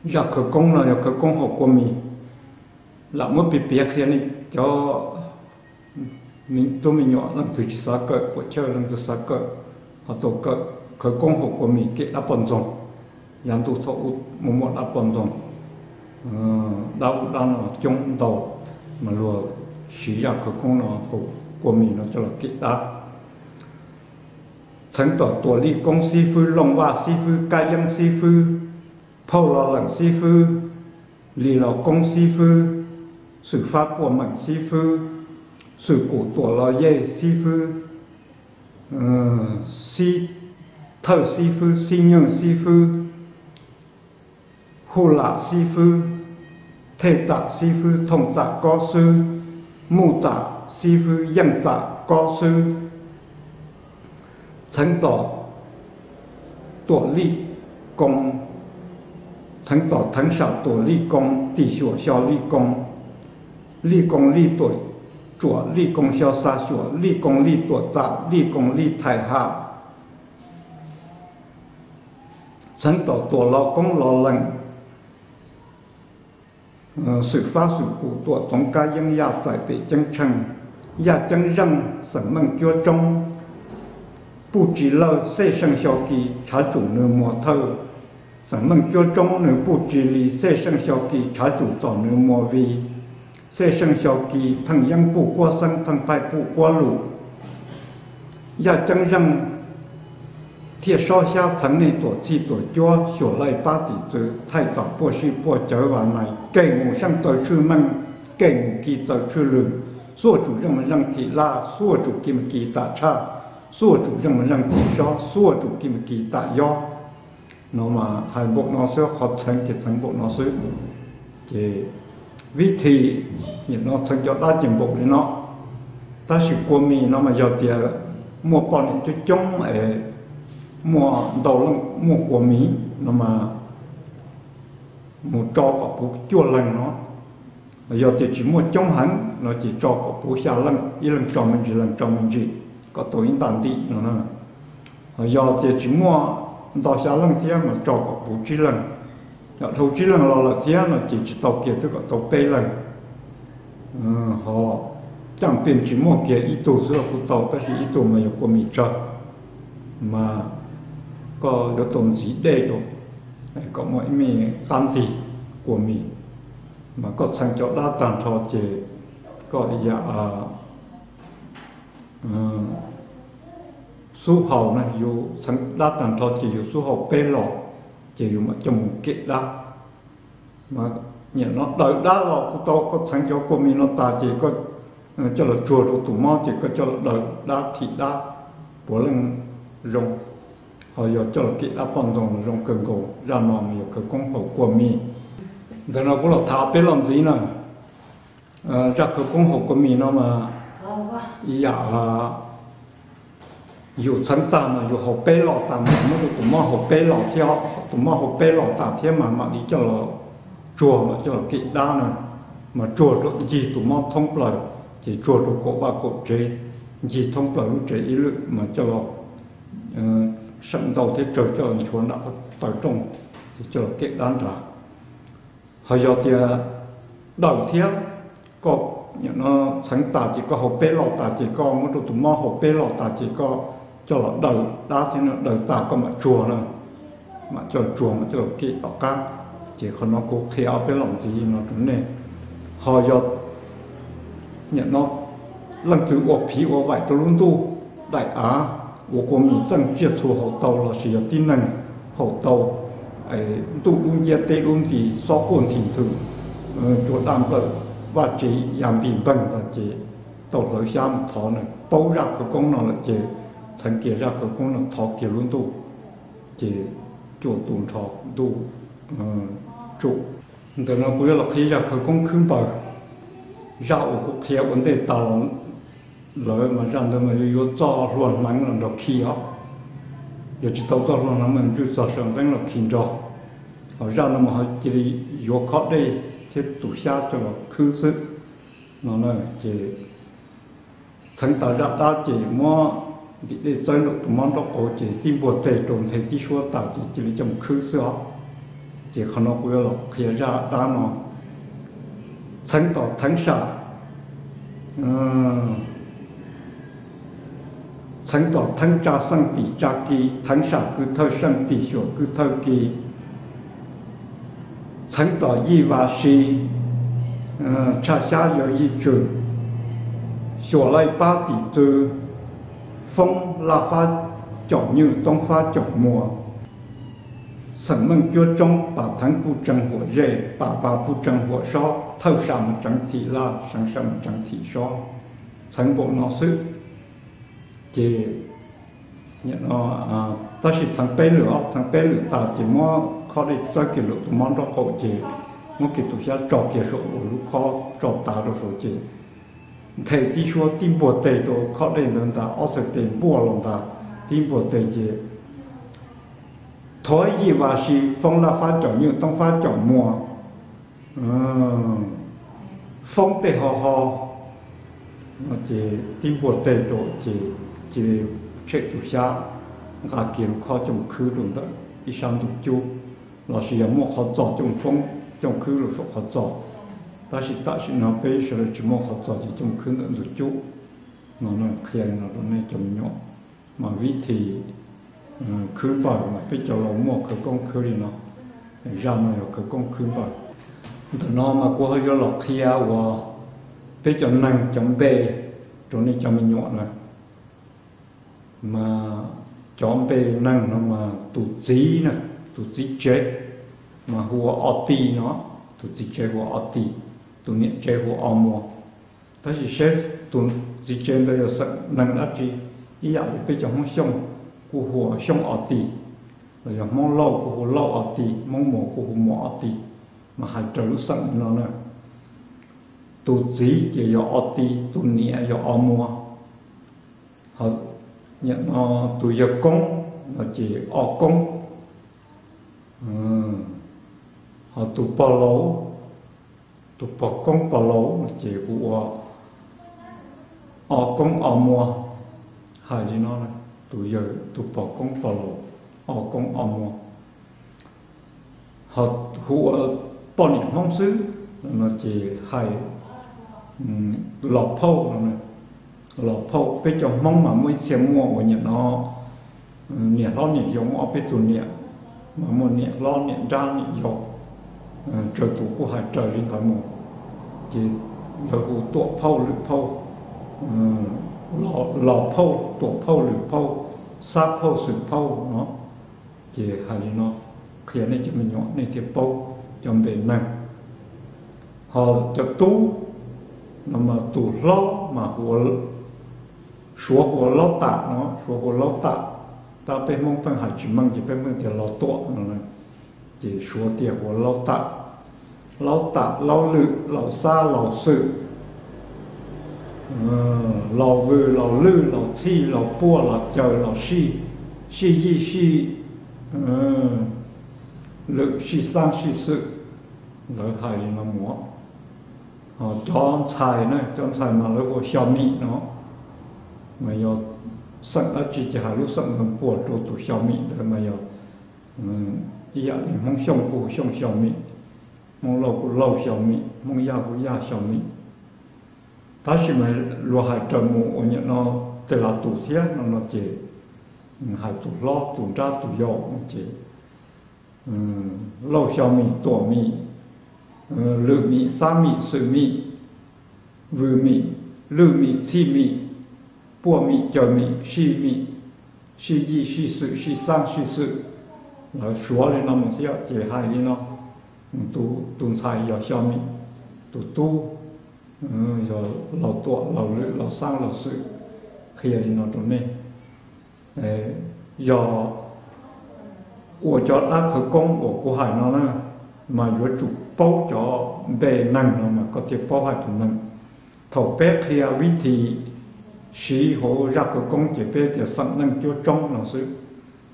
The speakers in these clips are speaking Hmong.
Zaj khawv koob no yog khawv koob haus kua mis. Lam muab piav piav qhia nej cov tub me nyuam, leej twg tsis xav kawm puam chawj, leej twg xav kawm ho tau kawm. Khawv koob haus kua mis kem dab poj ntxoog. Yav ntuj thaum ub muaj muaj dab poj ntxoog, dab ub dab no coob ntau, mas luag siv zaj khawv koob no haus kua mis no coj los kem dab. Txheev tom Tuam Lij Koob xib fwb, Looj Vaj xib fwb, Kab Yeeb xib fwb, Phauj Los Leem xib fwb, Lis Los Koob xib fwb, Xwm Fab Puaj Meem xib fwb, Xwm Kum Tuam Los Yej xib fwb, xib thawj xib fwb, xib nyuj xib fwb, Huj Lam xib fwb, Thej Txam xib fwb, Thooj Txam kob xwb, Muj Txam xib fwb, Yeej Txam kob xwb. Txheev tom Tuam Lij Koo, txheev tom Theev Sam Tuam Lij Koo, Tim Xyuam Xyo Lij Koo, Lij Koo Lij Tuam Tsuam, Lij Koo Xyo Xa Xyuam, Lij Koo Lij Tuam Txam, Lij Koo Lij Thaim Ham. Txheev tom Tuam Los Koob Los Leem, Xwm Fab Xwm Kum Tuam Txoov Kab Yeeb Yaj Txais Pem Ceeb Tsheej, Yaj Ceeb Zeej, xeem Meej Cuab Tsoob, Puj Tsis Lawj, Xej Seej Xyo Kis tshav tsum nws muas thawj. Xeem Meej Cuab Tsoob nws Puj Tsis Lis, Xej Seej Xyo Kis tshav tsum tom nws muas Vis. Xej Seej Xyo Kis Pheej Yeeb Puj Kuab Xeeb, Pheej Phaij Puj Kuab Lus. Yaj Ceeb Zeej thiaj sob xyab txheev nej Tuam Txhij Tuam Cuab, Xyuam Laij Pab Tim Txwv, Thaij Tom Puaj Sij Puaj Cawv Vas Nais, Keej Mus Seej Txaws Tshwj Meej, Keej Mus Kis Txaws Tshwj Lwm, Xuaj Tsum Zeej Mas Zeej Thim Laj, Xuaj Tsum Kis Mas Kis Tam Tshaj, Xuaj Tsum Zeej Mas Zeej Thim Sob, Xuaj Tsum Kis Mas Kis Tam Yob. No mas hais npaum no xwb, qhov txheev ces txheev npaum no xwb. Ces vib thim, nim no txheev cov dab ces npaum li no. Tab sis kua mis no mas yog tias muaj poj niam coob coob es muaj ntau leej muaj kua mis no mas mus tso kom puv cuaj leeg no. Yog tias tsis muaj coob heev no ces tso kom puv xya leej, ib leeg tso me ntsis, leeg tso me ntsis, kom tau ib nta ntim no. Yog tias tsis muaj nto xya leej thiab mas tso kom puv tsib leeg. Yog dhau tsib leeg los lawm thiab no ces tsis tau kiag, twb kom tau peb leeg. Ho caj pes tsis muaj kiag, ib tug xwb los kuj tau, tab sis ib tug mas yog kua mis tsawg, mas koj yuav tau ntxiv dej rau kom muaj ib me qab ntig kua mis, mas koj txheev cov dab tag nrho ces koj yam xub hau na, yus txheev dab tag nrho ces yus xub hau peb los, ces yus mam coj mus kem dab. Mas nim no daws dab los kuj tau, koj txheev cov kua mis no tas ces koj coj los tsuag rau tus mob ces koj coj los daws dab thim dab puav leej zoo. Ho yog coj los kem dab poj ntxoog los zoo kawg nkaus. Zaj no mas yog khawv koob haus kua mis. Ntawm no kuv los tham peb los ntxiv na. Zaj khawv koob haus kua mis no mas ib yam yus txheev tag mas yus haus peb los tas mas muab rau tus mob haus peb los thiab, tus mob haus peb los tas thiab mas mam li coj los tsuag, mam coj los kem dab na, mas tsuag rau ncig tus mob thoob plaws, ces tsuag rau kaum vaj kaum tsev, ncig thoob plaws lub tsev ib lwm mas coj los seem ntau thiab tsawg coj los nchuav nram taw rooj, ces coj los kem dab nrad. Ho yog tias daws thiab, koj txheev tas ces koj haus peb los tas ces koj muab rau tus mob haus peb los tas ces koj coj los daws dab thiab, daws tas koj mam tsuag na, mam coj los tsuag mam coj los kem tom qab. Ces qhov no kuv qhia ob peb los ntxiv no rau nej. Ho yog nim no leej twg ua phiv ua vaim rau lub ntuj, daim av uas kua mis txeej tsiaj txhu haus tau lossis yog tib neeg haus tau, ntuj dub nciab teb dub nti, xob quaj nthi nthwm, cua daj nplawm, vaj tsev ya npis npeeg ntag ces tau hlawv xyab mus thov na. Paub zaj khawv koob no lawm ces txheev kiag zaj khawv koob no thov kiag lub ntuj, ces cua tu nrho ntuj tsum. Ntawm no kuv yuav los qhia zaj khawv koob khwb npaws. Zaj uas kuv qhia ua ntej tas los lawm mas zaj ntawd mas yuav yuav txoj hlua hneev los nrog khi os. Yog tsis tau txoj hlua hneev mas ntswj txog saw nqeeb los khi nrog. Ho zaj no mas ho cia li yuav khob dej thiab tus xyab coj los khwb xwb no na. Ces txheev tas zaj dab ces muab ntim dej txawb nraum tus mob nraub qaum ces tib npuaj teg rau nthe tib suab tas ces cia li coj mus khwb xwb os. Ces qhov no kuv yuav los qhia zaj dab no. Txheev tom theev sam, txheev tom theev tsa xeej tim tsa ki, theev sam kwv thawj seej tim xyuam kwv thawj ki, txheev tom yij vas si, tshaj xyab yawg yij tswm, xyuam laij pab tim txwv, foob laj fab caum nywj, toob fab caum muas, xeem meej cuab tsoob, pam theev puj tseeg huam zej, pam vas puj tseeg huam sob, thawj sam mus tseev thim laj, seev sam mus tseev thim sob, txheev npaum no xwb. Ces tab sis txheev peb lwm os, txheev peb lwm tas ces muab khob dej txawb kiag lawm tus mob nraub qaum ces muab kiag tus xyab tso kiag saum uas lub khob tso tav rau saud ces nthe tib suab tib npuaj teg rau khob dej ntawd ntag, ob txhais tes npuaj los ntag, tib npuaj teg ces thuav yij vas si, foob laj fab caum nywj, toob fab caum muas, foob tej ho ho, ces tib npuaj teg rau ces cia li tshem tus xyab, nqa kiag lub khob cooj khwb rau ntawm ib sab ntug cub, los sis yog muaj qhov txos cooj foob cooj khwb rau saum qhov txos. Tab sis tam sim no peb sawv daws tsis muaj qhov txos ces cooj khwb ntawm ntug cub. No qhia li no rau nej cov me nyuam, mas vib thi khwb npawg mas peb cov laus muaj khawv koob khwb li no. Zaj no yog khawv koob khwb npawg. Ntawm no mas kuv ho yuav los qhia uas peb cov neeg cov npe rau nej cov me nyuam na. Mas cov npe neeg no mas tus txiv na, tus txiv tsev mas hu ua O Ti no, tus txiv tsev hu ua O Ti, tus niam tsev hu ua O Muas. Tab sis seb tus txiv tsev ntawd yog xeem neeg dab tsi, ib yam li peb cov Hmoob Xyooj kuj hu ua Xyooj O Ti, los yog Hmoob Lauj kuj hu ua Lauj O Ti, Hmoob Muas kuj hu ua Muas O Ti, mas hais raws lub xeem no na. Tus txiv ces yog O Ti, tus niam yog O Muas. Ho nim no tus yawg koob no ces O Koob. Ho tus pog laus, tus pog koob pog laus no ces hu ua O Koob O Muas. Hais li no, tus yawg, tus pog koob pog laus, O Koob O Muas. Ho hu ua poj niam Hmoob xwb no ces hais Los Phauj no. Los Phauj, peb cov Hmoob mas muaj ib txhia muaj uas nim no niam hlob niam yau muaj ob peb tus niam, mas muaj niam hlob niam nrab niam yau, tsawg tus kuj hais raws li ntawd mus. Ces lawv hu Tuam Phauj, Lwm Phauj, Los Phauj, Tuam Phauj, Lwm Phauj, Xab Phauj, Xwm Phauj no. Ces hais li no qhia nej cov me nyuam nej thiaj paub cov npe neeg. Ho cov tub no mas tus hlob mas hu ua, Suav hu ua Laub Tam no, Suav hu ua Laub Tam, tab peb Hmoob pheej hais tsis meej ces peb pheej tias Los Tuam no, ces Suav tias hu ua Laub Tam. Laub Tam, Laub Lwm, Laus Xab, Laus Xwm, Laus Vwm, Laus Lwj, Laus Txhij, Laus Puaj, Laus Caws, Laus Sij, Sij Yij, Sij Lwm, Sij Xaab, Sij Xwm, lawv hais li no mus. Ho cov ntxhais na, cov ntxhais mas lawv hu ua Xyo Mim no, mas yog xeem dab tsi ces hais lub xeem ntawd puag rau tus Xyo Mim ntawd mas yog ib yam li Hmoob Xyooj kuj hu Xyooj Xyo Mim, Hmoob Lauj kuj Lauj Xyo Mim, Hmoob Yaj kuj Yaj Xyo Mim. Tab sis mas luag hais raws mus uas nim no tej lav tus thiab no no ces hais tus hlob tus nrab tus yau no ces Lauj Xyo Mim, Tuam Mim, Lwm Mim, Xab Mim, Xwm Mim, Vwm Mim, Lwj Mim, Txhij Mim, Puaj Mim, Caws Mim, Sij Mim, Sij Yij, Sij Xwm, Sij Xaab, Sij Xwm. Lawv suav li no mus thiab ces hais li no, tus ntxhais yog Xyo Mim, tus tub yog Laus Tuam, Laus Lwm, Laus Xaab, Laus Xwm. Qhia li no rau nej, yog ua cov dab khawv koob uas kuv hais no na, mas yuav tsum paub cov npe neeg no mas koj thiaj paub hais tus neeg. Thaum peb qhia vib thi siv hauv zaj khawv koob ces peb tias xeem neej cuab tsoob no xwb,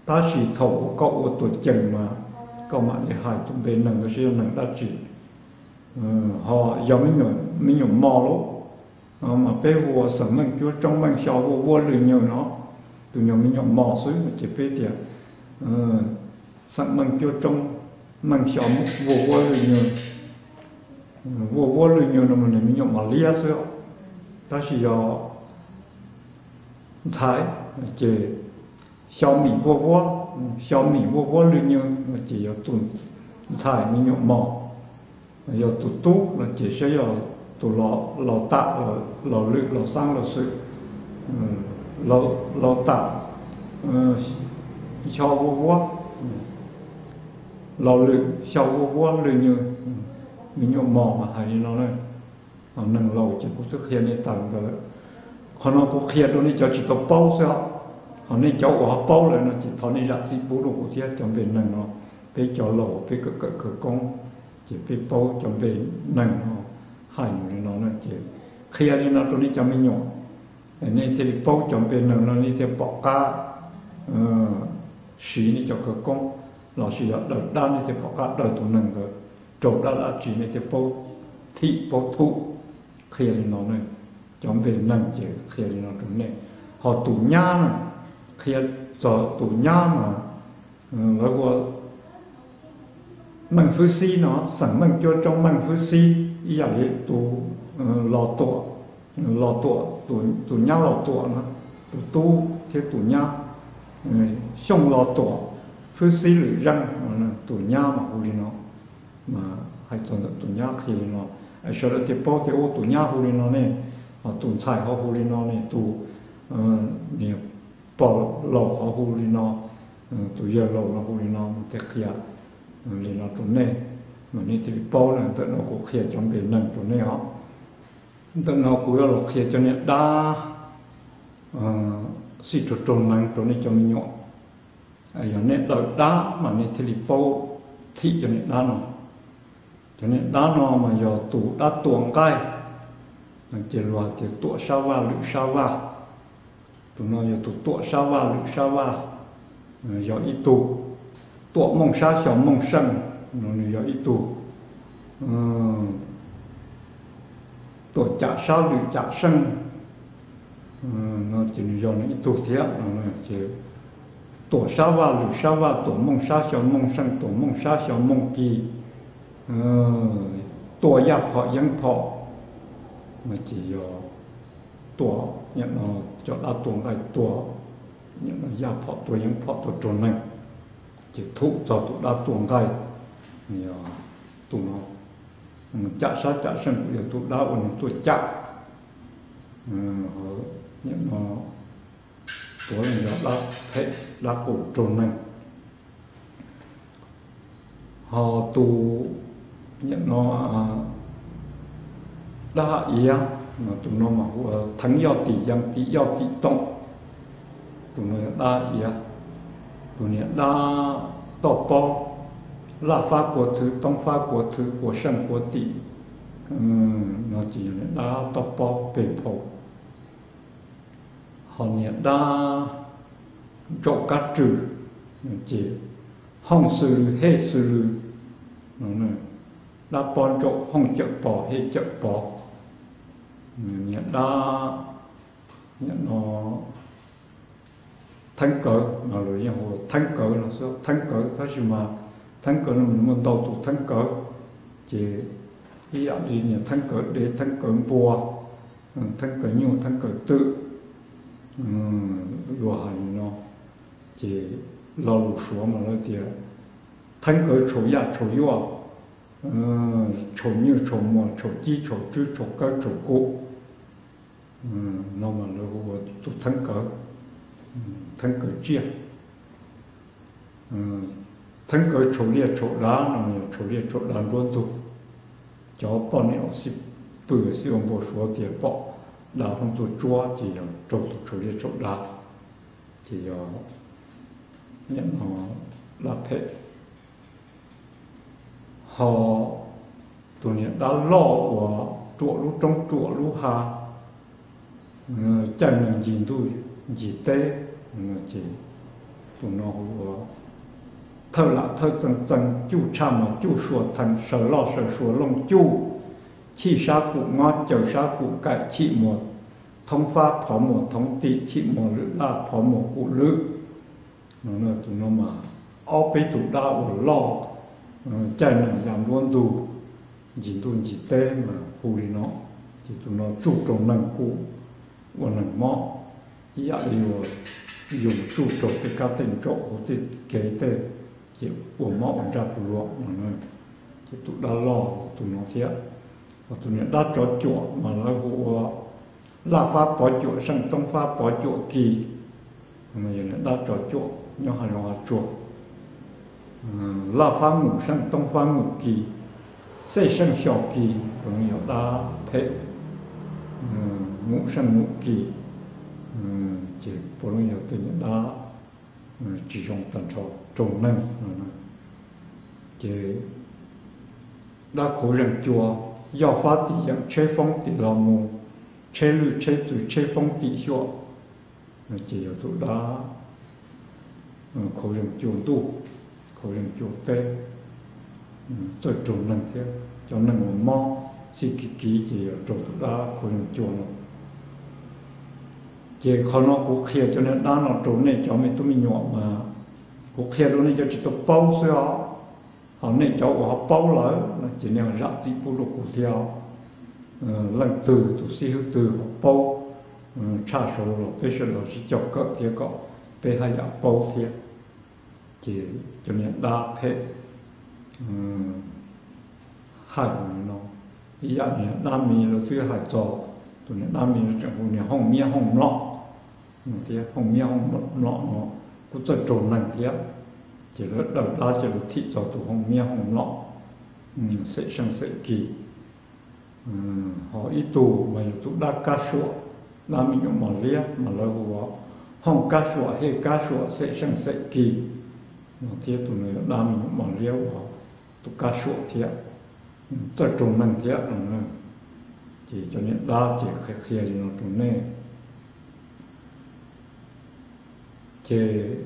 tab sis thaum uas koj ua tuam cees mas koj mam li hais tus npe neeg ntawd seb yog neeg dab tsi. Ho yog me nyuam mos lauj, mas peb hu ua xeem meej cuab tsoob, meej xyo vuaj vuaj lwj nywj no, tus nyuag me nyuam mos xwb ces peb tias xeem meej cuab tsoob. Neeg xyo vuaj vuab lwj nyw, vuaj vuab lwj nyw no mas nws me nyuam mos liab xwb, tab sis yog ntxhais ces xyo mim vuaj vuab, xyo mim vuaj vuab lwj nyw no ces yog tus ntxhais me nyuam mos. Yog tus tub no ces saib yog tus laus tam, laus lwm laus xab laus xwm, laus tam, xyo vuaj vuab, laus lwm xyo vuaj vuab lwj nyw, me nyuam mos mas hais li no na. Neeg laus ces kuv twb qhia nej tas ntawd lawm. Qhov no kuv qhia rau nej cov tsis tau paub xwb os. Ho nej cov uas ho paub lawm no ces thov nej zam txim pub rau kuv thiab. Cov npe neeg no peb cov laus peb kawm kawm khawv koob ces peb paub cov npe neeg no hais mus li no na ces qhia li no rau nej cov me nyuam, nej thiaj li paub cov npe neeg no nej thiaj pom qab siv nej cov khawv koob, lossis yog daws dab nej thiaj pom qab daws tus neeg ntawd raug dab dab tsi nej thiaj paub thim paub thum. Qhia li no ne, cov npe neeg ces qhia li no rau nej. Ho tus nyab na, qhia txog tus nyab mas lawv hu ua Meej Fwb Xib no, xeem Meej Cuab Tsoob Meej Fwb Xib ib yam li tus Los Tuam, Los Tuam, tus nyab Los Tuam no, tus tub thiab tus nyab, Xyooj Los Tuam, Fwb Xib Lwm Zeej, tus nyab mas hu li no. Mas hais txog ntawm tus nyab qhia li no, sawv daws thiaj paub tias ua tus nyab hu li no ne, ho tus ntxhais ho hu li no ne, tus niag pog laus ho hu li no, tus yawg laus no hu li no, mas thiaj qhia li no rau nej, mas nej thiaj li paub na. Ntawm no kuv qhia cov npe neeg rau nej os. Ntawm no kuv yuav los qhia cov niag dab xij raug raug neeg rau nej cov me nyuam. Yog nej daws dab mas nej thiaj li paub thim cov niag dab no. Cov niag dab no mas yog tus dab tua nqaij, ces luag hais tias tuam sab vaj lwm sab vaj. Tus no yog tus tuam sab vaj lwm sab vaj, yog ib tug. Tuam mooj sab xyo mooj seej no nws yog ib tug. Tuam cam sab lwm cam seej no ces nws yog nws ib tug thiab no. Ces tuam sab vaj lwm sab vaj, tuam mooj sab xyo mooj seej, tuam mooj sab xyo mooj kis, tua yaj phom yeeb phom no ces yog tua, cov dab tua nqaij tua yaj phom tua yeeb phom tua raug neeg, ces thum txog tus dab tua nqaij. Yog tus no cam sab cam seej kuj yog tus dab uas nws tuaj cam, no tuav yog dab phem dab qus raug neeg. Ho tus, no, dab iav, tus no mas hu ua theev yoj tim yees tim yoj tim toom. Tus no yog dab iav. Tus niag dab toj pob, laj fab kuav thwv, toob fab kuav thwv, kuav seej kuav tim, no ces yog niag dab toj pob peg phau. Ho niag dab ntsaum kab rwg, ces hooj xws lws hej xws lws, dab pob ntsaum hooj cawm pos hej cawm pos. Niag dab, no, theeb kawv no los yeej hu theeb kawv no xwb, theeb kawv tab sis mas theeb kawv no nws muaj ntau tus theeb kawv, ces ib yam li niag theeb kawv dev theeb kawv npua, theeb kawv nyuj theeb kawv twm, luag hais li no. Ces lo lus Suav mas lawv tias theeb kawv tshau yaj tshau yuaj, tshau nywj tshau muas tshau cib tshau tswb tshau kawb tshau kub, no mas lawv hu ua tus theeb kawv, theeb kawv tsiaj. Theeb kawv tshau liaj tshau dav no yog tshau liaj tshau dav nruab ntug. Cov poj niam uas xij pw xij ua npau suav tias pom dav thooj tuaj tsuab ces yog raug tus tshau liaj tshau dav, ces yog, no, dab phem. Ho tus niag dab loj uas ruam lub roob ruam lub hav, caij nws ncig ntuj ncig teb, ces tus no hu ua thawj lam thawj txeeg txeeg cuj tshaj mos cuj sua theev saw loj saw sua looj cuj, chij sab kum ngob caws sab kum kaim chim muas thoob fab phov muas thoov tim chim muas lwm laj phov muas kum lwm. Tus no mas ob peb tus dab uas loj, caij neeg ya nruab ntug, ncig ntuj ncig teb mas hu li no, ces tus no tsuj rau neeg kuj ua neeg mob, ib yam li uas yus tsuj rau tej kab tej ntsaum hauv tej kev tej, ces ua mob ua ntsaj rau luag no. Ces tus dab loj tus no thiab, ho tus niag dab tsov cuam mas lawv hu ua laj fab pov cuam seej toob fab pov cuam kis, yog niag dab tsov cuam nyob hav zoov hav tsuag. Laj fab mus seej toob fab mus kis, xej seej xyo kis, puav leej yog dab phem, mus seej mus kis, ces puav leej yog tej niag dab tsis zoo tag nrho rau neeg no. Ces dab khuv zeeg cua, yog fab tim yeem tsheb foob tim los mus, tsheb lwj tsheb txwv tsheb foob tim xyuam, ces yog tus dab khuv zeeg cua ntuj, khuv zeeg cua teb, txawj raug neeg thiab. Cov neeg uas mob xij kiv kiv ces yog raug tus dab khuv zeeg cua no. Ces qhov no kuv qhia cov niag dab no rau nej cov me tub me nyuam mas kuv qhia rau nej cov tsis tau paub xwb os. Ho nej cov uas ho paub lawm no ces nej zam txim pub rau kuv thiab. Leej twg tus xib hwb twg ho paub tshaj saud los peb sawv daws sib cog kawm thiab kom peb haj yam paub thiab. Ces cov niag dab phem hais no, ib yam niag dab miv lawv twb hais txog, tus niag dab miv no tseem hu niag hooj miab hooj mlom thiab. Hooj miab hooj mlom no kuj txawj raug neeg thiab, ces lawv daws dab ces lawv thim txog tus hooj miab hooj mlom, xeem seej xeem kis. Ho ib tug mas yog tus dab kab suam, dab me nyuam mos liab mas lawv hu ua hooj kab suam hej kab suam xeem seej xeem kis no thiab. Tus no yog dab me nyuam mos liab uas tus kab suam thiab, txawj raug neeg thiab no. Ces cov niag dab ces qhia qhia li no rau nej. Ces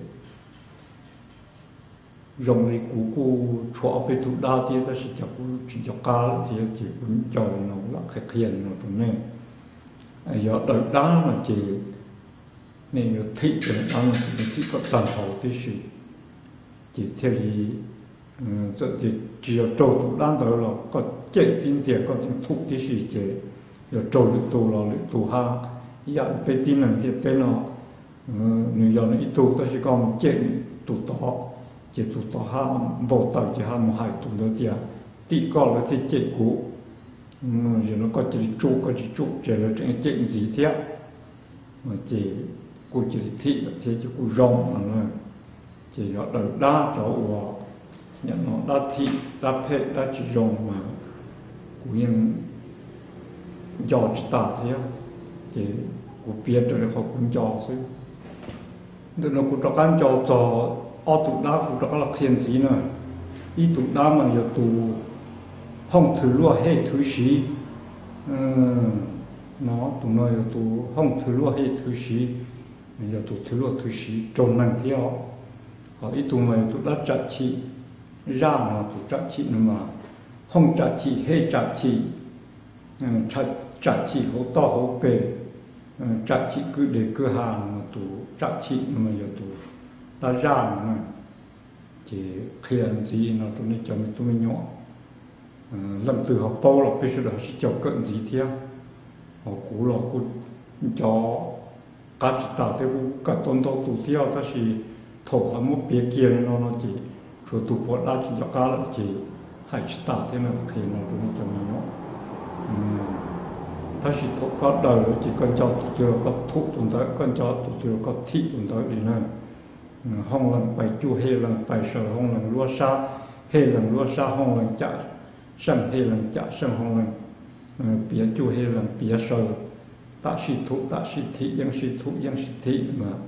zoo li kuv kuj tshuav ob peb tug dab thiab tab sis cas kuv tsis nco qab lawm thiab ces kuv nco li no lam qhia qhia li no rau nej. Yog daws dab no ces nej yuav thim cov niag dab no ces nej thim kom tag nrho tib si, ces thiaj li, txawm tias tsis yog raug tus dab ntawd los koj cem tib ntxias koj tseem thum tib si ces yog raug lwm tus los lwm tus hab. Ib yam li peb tib neeg ntiaj teb no, nws yog nws ib tug tab sis koj mus cem tus tod, ces tus tod hab npau taws ces hab mus hais tus ntawd tias tim koj lawv thiaj cem kuv. Yog no koj cia li tsum, koj tsis tsum ces lawv tseem cem ntxiv thiab. Ces kuj cia li thim lawm thiab ces kuj zoo no na. Ces yog daws dab cov uas nim no dab thim dab phem dab tsis zoo mas kuv yeej nco tsis tas thiab, ces kuv piav raws li qhov kuv nco xwb. Ntawm no kuv rov qab nco txog ob tug dab kuv rov qab los qhia ntxiv na. Ib tug dab mas yog tus hooj thwv luaj hej thwv siv no, tus no yog tus hooj thwv luaj hej thwv siv, yog tus thwv luaj thwv siv raug neeg thiab os. Ho ib tug mas yog tus dab tsam chim, zaj no tus tsam chim no mas hooj tsam chim hej tsam chim, tsam chim hauv toj hauv pes, tsam chim kwj deg kwj ha no, tus tsam chim no mas yog tus dab zaj no na. Ces qhia ntxiv no rau nej cov me tub me nyuam, leej twg ho paub los peb sawv daws ho sib cog kawm ntxiv thiab. Ho kuv los kuj nco qab tsis tas thiab, kuj kawm tau ntau tus thiab tab sis thaum ho muab piav kiag li no no ces tshuav tus puav dab tsis nco qab lawm ces hais tsis tas thiab no, qhia no rau nej cov me nyuam. Tab sis thaum koj daws lawm ces koj nco tus twg los koj thum tus ntawd, koj nco tus twg los koj thim tus ntawd li na. Hooj leej pais cuj hej leej pais saw, hooj leej luab sab hej leej luab sab, hooj leej cam seej hej leej cam seej, hooj leej piav cuj hej leej piav saw. Tam sij thum tam sij thim, yeej sij thum yeej sij thim mas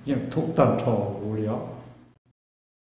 yeej thum tag nrho huv li os.